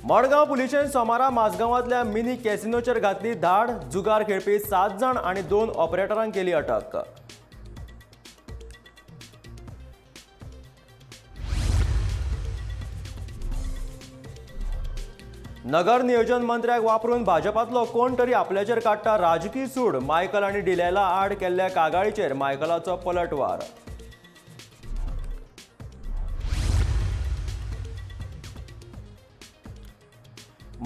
मडगांव पुलिशेन सोमारा माझगांवांतल्या मिनी कॅसिनोचेर घातली धाड. जुगार खेळपी 7 जाण आनी 2 ऑपरेटरांक केली अटक. नगर नियोजन मंत्र्याक वापरून भाजपांतलो कोण तरी आपल्याचेर काडटा राजकी सूड. मायकल आनी डिलेला आड केल्ल्या कागाळीचेर मायकलाचो पलटवार.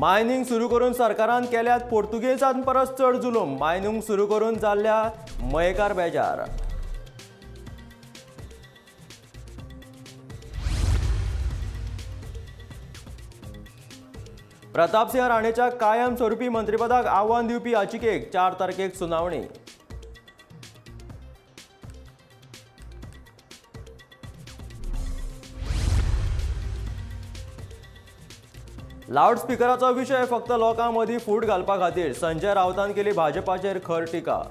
मायनिंग सुरू करून सरकारान केल्यात पोर्तुगेजांपरस चड जुलूम. मायनिंग सुरू करून जाल्ल्या मयेकार बेजार. प्रतापसिंह राणेच्या कायम स्वरुपी मंत्रीपदाक आव्हान दिवपी याचिकेक 4 तारखेक सुनावणी. लावडस्पीकराचो विशय फक्त लोकां मदीं फूट घालपा खातीर. संजय राऊतान केली भाजपाचेर खर टिका.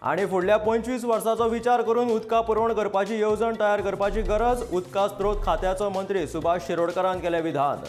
आनी फुडल्या 25 वर्साचो विचार करून उदका पुरवण करपाची येवजण तयार करपाची गरज. उदका स्रोत खात्याचो मंत्री सुभाष शिरोडकरान केलें विधान.